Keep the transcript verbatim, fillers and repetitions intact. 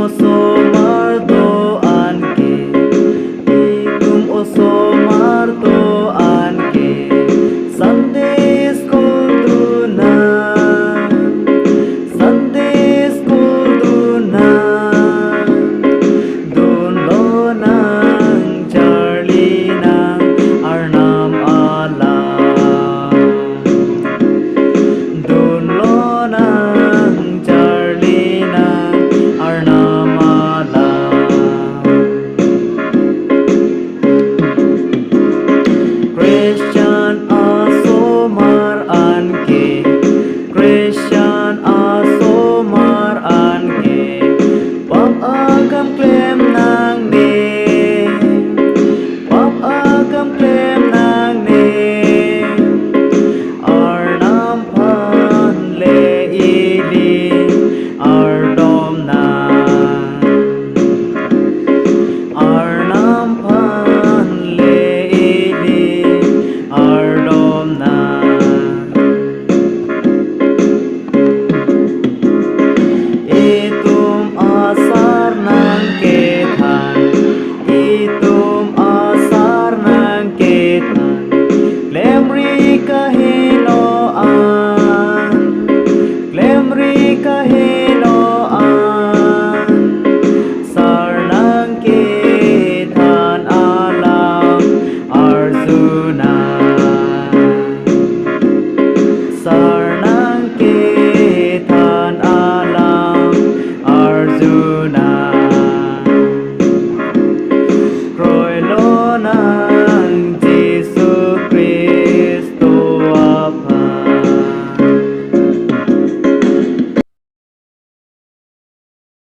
Osomar do-an ke, itum osomar do-an ke, Sunday school dun nang, Sunday school dun nang, dunlonang, charlinang, Arnam alam. Dunlonang, charlinang, Arnam alam. Christian asomar an ke, Christian asomar an ke, pap akam klem nangne, pap akam klem nangne, Arnam aphan le ili ardom nang, Arnam aphan le ili ardom nang. Itum asar nangkethan, itum asar nangkethan, klemri kaheno an, klemri kaheno an, sar nangkethan alam arjunang, sar nangkethan alam arjunang.